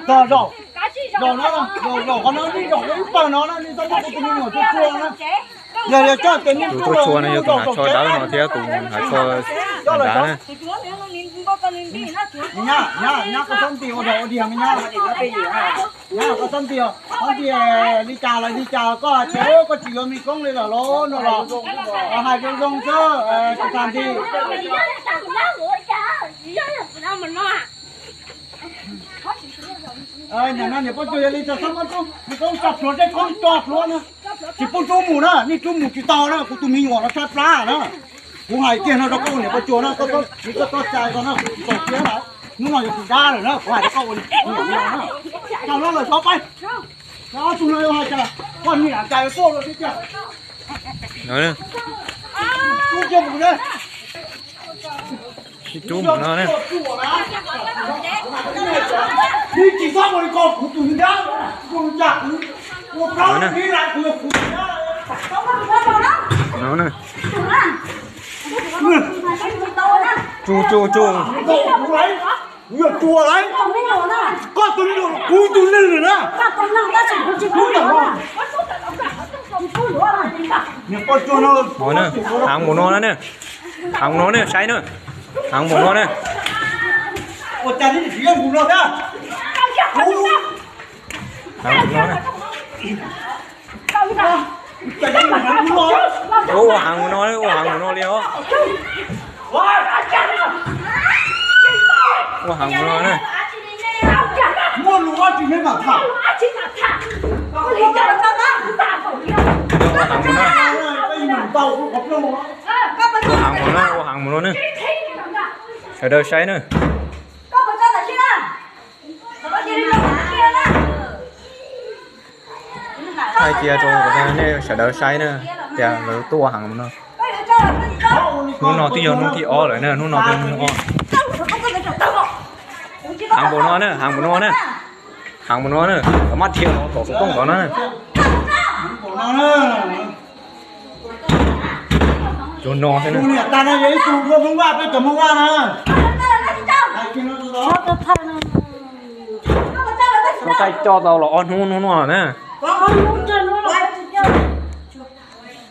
Zaum, zaum, zaum no, zaum, zaum qhov no, nej zaum ib pawg no na, nej txhob muab kuv tus me nyuam tsuag tsuag na. Yog, yog coj tes nej tus tsuag tsuag no yog tus hnav tsho dawb no thiab tus hnav tsho nrad na. Nyab, nyab, nyab, koj txhob nti ua dog ua dig me nyab. Nyab, koj txhob nti, txhob nti li cas los li cas koj hais tias koj tsis yuav me koob li lawm los no los hais zoo zoo xwb, tsis tas nti. Nim no niam Paj Cuag yog li cas txhob muab tub me koob tso plhuav, tej koob tso plhuav na. Tsis pub rub mus na, nej rub mus tsis tau na, kuv tus me nyuam no tshaib plab na. Kuv hais kiag no rau koj niam Paj Cuag na, koj txhob siv koj txoj cai ko na, tsis tau siab na. Hnub no yog kuv dab lawm na, kuv hais rau koj ua niam no na. Tau no lawm xyov pais, ob tug no yuav hais cas, koj niam cas yuav tuaj dua thiab tiag. Rub kiag mus na. Rub mus no na. Tsis txhob ua li ko kuv tus dab, kuv ua plaub hlis lawm kuv yog kuv tus dab. No na. Tsuj, tsuj, tsuj. Kuv yog tua lawm. Koj tus me nyuam, kuv tus neeg lawm na. Niam Paj Cuag no, heev npaum no na, heev npaum no na, saib na, heev npaum no na. Ua cas nej tsis yuav mus no thiab? Heev npaum no na. Ua heev npaum no, ua heev npaum no li os. Ua heev npaum no na. Ua heev npaum no na. Ua heev npaum no, ua heev npaum no na. Sawv daws saib na. Hais tias rau nej sawv daws saib na, tias lawv tuaj heev no. Hnub no twb yog hnub thib ob lawm na, hnub no twb hnub ob. Heev npaum no na, heev npaum no na, heev npaum no na, kom maj dhia los tom xov tooj tod na. Cov no xwb na. Tus niam tais no yog ib tug hluas Hmoob Vaj, peb cov Hmoob Vaj na. Ua tsaij coj tau los ob hnub hnub no na.